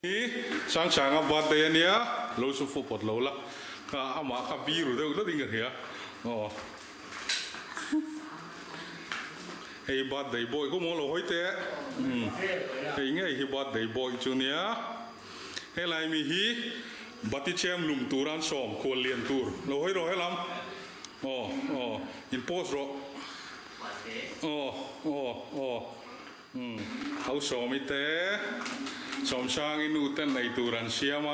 Hi Sangsanga birthday a nia, lo chu fu pawt lo la, kha amah kha biru deuh hlawt in ka hria aw. Hei birthday boy khaw maw lo hawi teh, umm hei ngei hi birthday boy chu nia. Helai mi hi bati chem lum tur an sawm khual lian tur lo hawi rawh helam aw aw in post rawh aw aw aw. Umm ho Sawmi te Sawmsangi nu ten ei tur an siam a,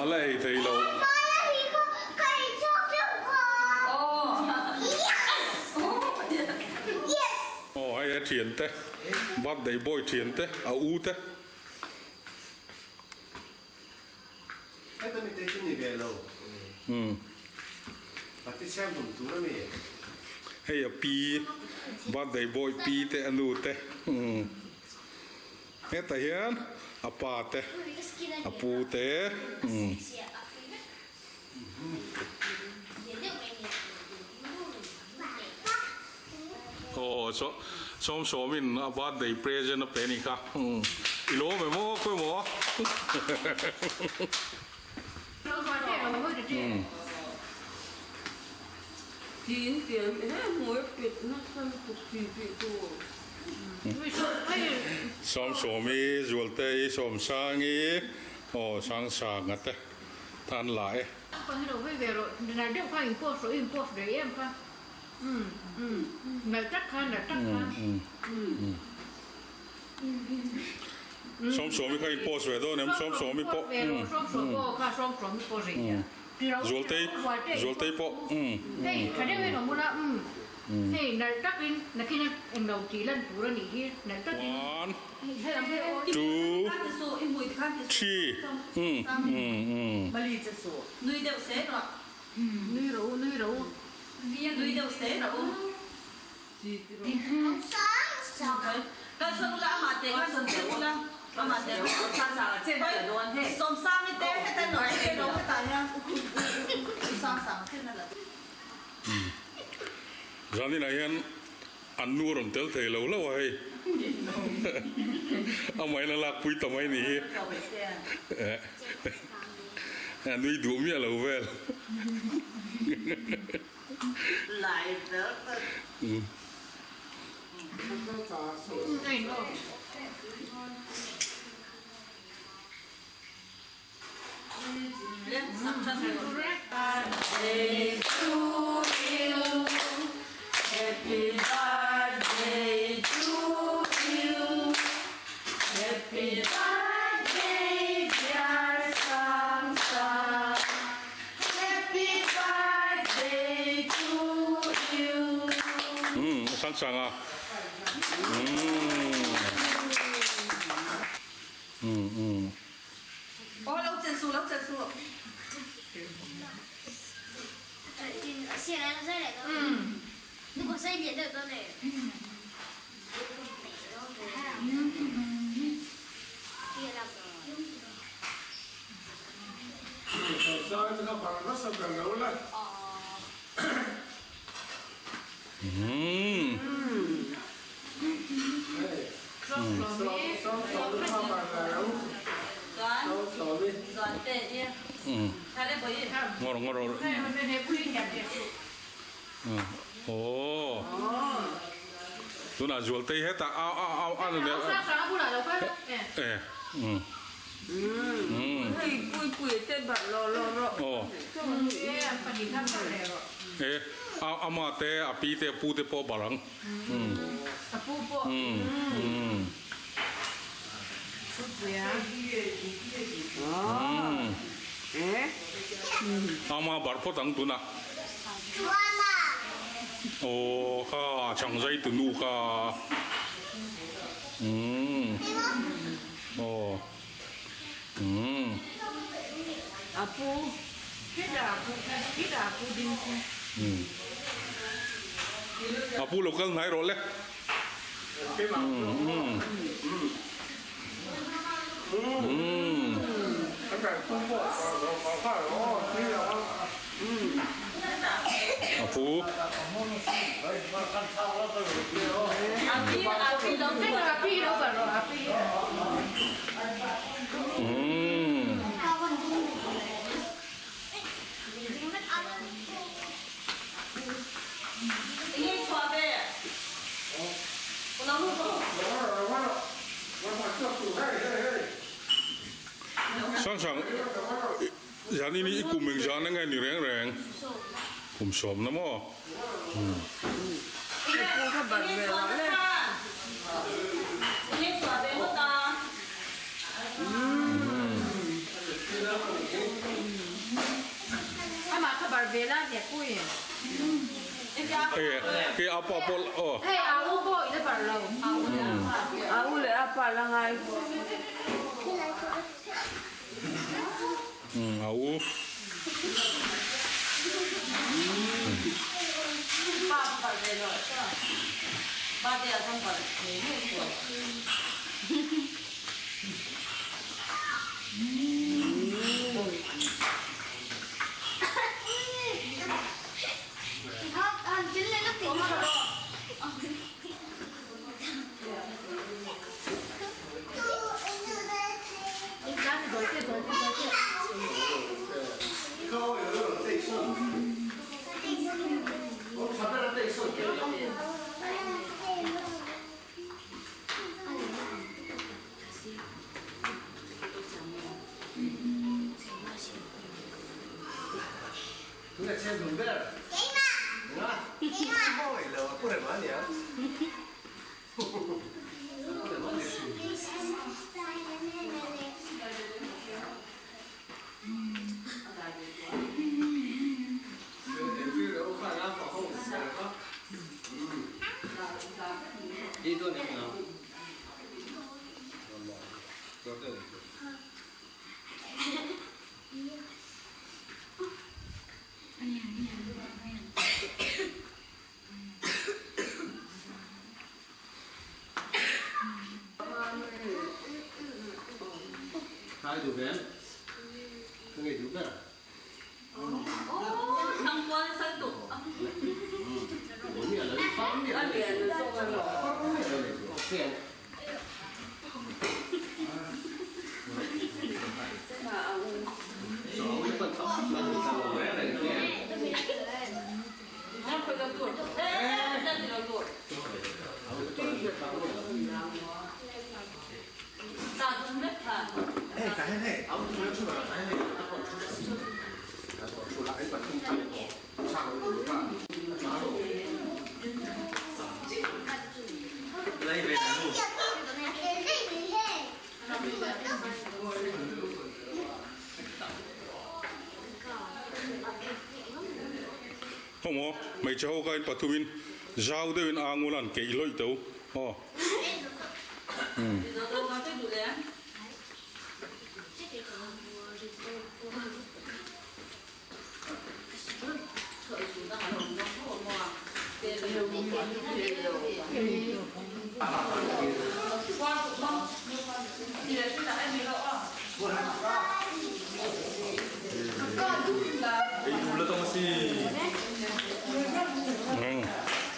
a la ei thei lo. Aw hei a thian te birthday boy thian te a u te. Heta mite chu ni ve lo. Umm. Pati siam tum tur a mi. Hei a pi, birthday boy pi te a nu te. Umm. Heta hian a pa te, a pu te. Umm. Aw saw sawm sawmin a birthday present a pe a nih kha i lawm em aw khawi maw. Sawm sawmi Zualtei Sawmsangi aw Sangsanga te tan la e. Sawmsawmi kha in post ve dawn em? Sawmsawmi pawh Zualtei Zualtei pawh One two three Nui deuh se rawh u. Zaninah hian an nu a rawn tel thei lo hlauh a hei. Amahin a lakpui ta mai ni hi. A nui duh miah lo vel. Umm a sang sang a umm umm umm. Aw tunah Zualtei hetah a a a a e umm umm aw e a ama te a pi te a pu te pawh a barh ang umm umm umm umm ama barh phawt ang tunah aw kha chhang zai tu nu kha umm aw umm. A pu lo kal hnai rawh le. A pu. Sang sang zanin hi i kum eng zan ange ni reng reng kum sawm na maw. Hei apa pawh aw. Hei a u pawh i la bar lo. A u leh a pa la ngai. A u. Khaw hmeichhe ho kha in pathumin zau deuhin a angul an keih lawih tho aw.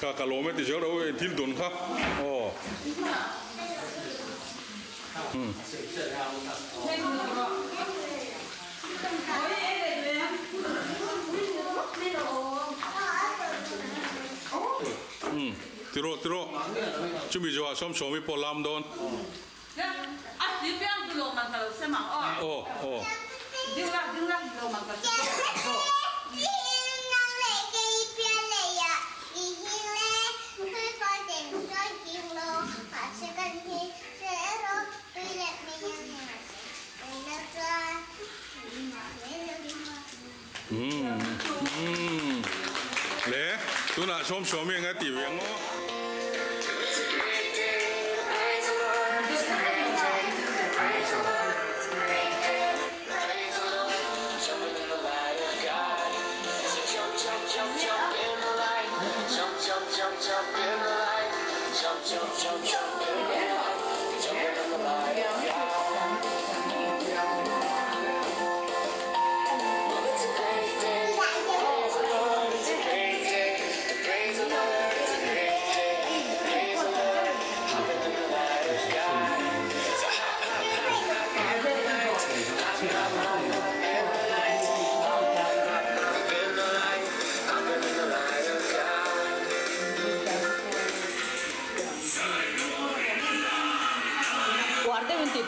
Ka ka lawm e ti zel ro e thil dawn kha aw. Tiraw tiraw chumi zawhah sawmsawmi pawh lam dawn. Aw aw. Umm le tunah sawmsawmi eng a ti ve ang aw.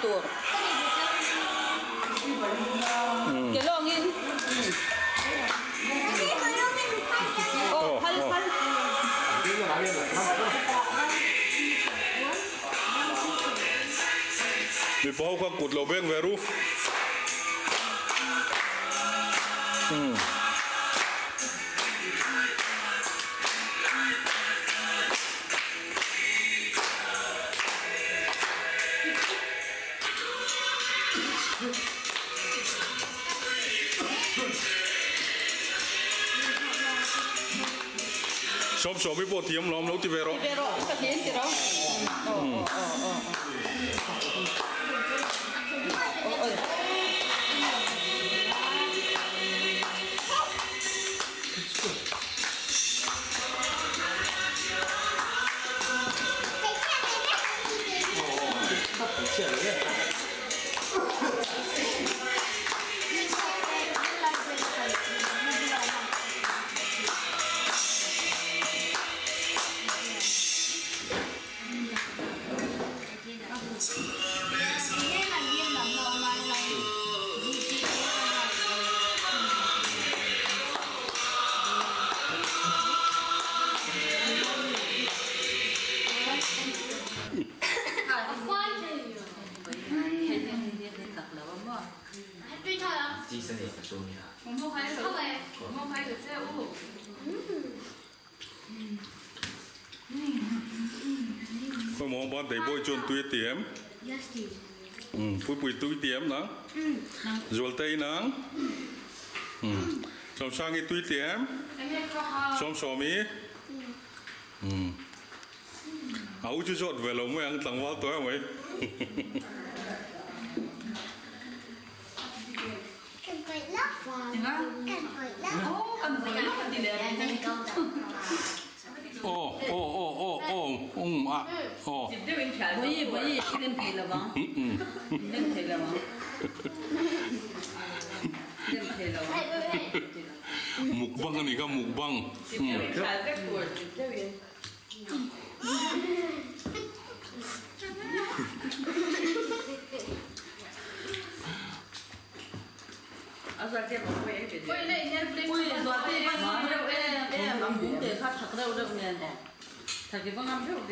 tur. Ke lawngin. Aw phal phal. Mipa ho kha kut lo beng ve ru. Sawm sawm i pawh thiam lawm lo ti ve rawh. Ti ve rawh ka thiam ti rawh. Aw aw aw aw. Khawi maw birthday boy chuan tui a ti em? Umm puipui tui ti em nang? Zualtei nang? Umm Sawmsangi tui ti em? Sawmsawmi? Umm a u chu zawt ve lo mai ang tlangval tawh em mai. Aw aw aw aw aw um ah aw. Mukbang a nih kha mukbang.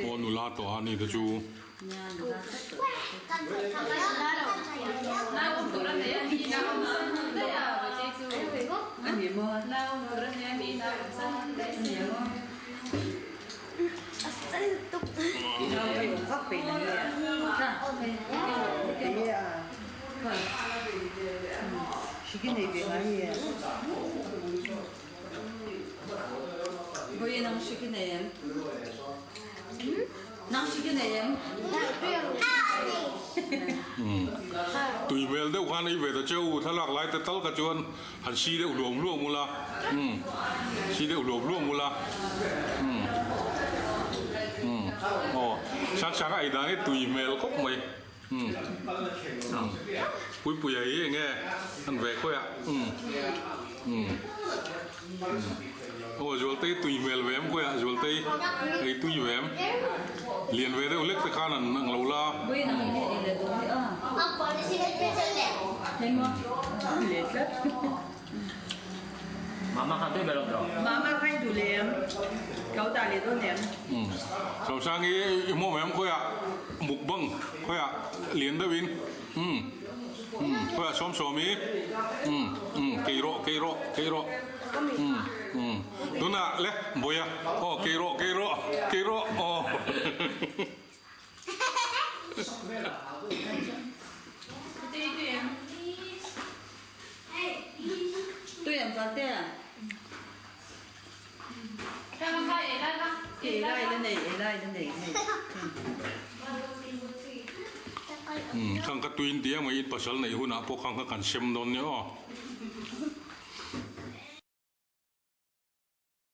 Aw nula tawh a ni te chu. Tui hmel deuh khan ei ve ta che u, thlalak lai te tal kha chuan han si deuh hluam hluam ula, si deuh hluam hluam ula, aw sang sang a ei dan hi tui hmel khawp mai, Puipuia hi enge an ve khawi a, Aw Zualtei tui hmel ve em khawiah Zualtei ei tui ve em lian ve deuh lek te khan an ang lo la. Sosang hi i hmuh em khawiah mukbang khawiah lian deuhin. Umm umm khawiah sawm sawm i umm umm kei rawh kei rawh kei rawh umm umm tunah le Bawia aw kei rawh kei rawh kei rawh aw Khang ka tuin tia mai in pasal neih hunah pawh khang kha kan sem dawn nia aw.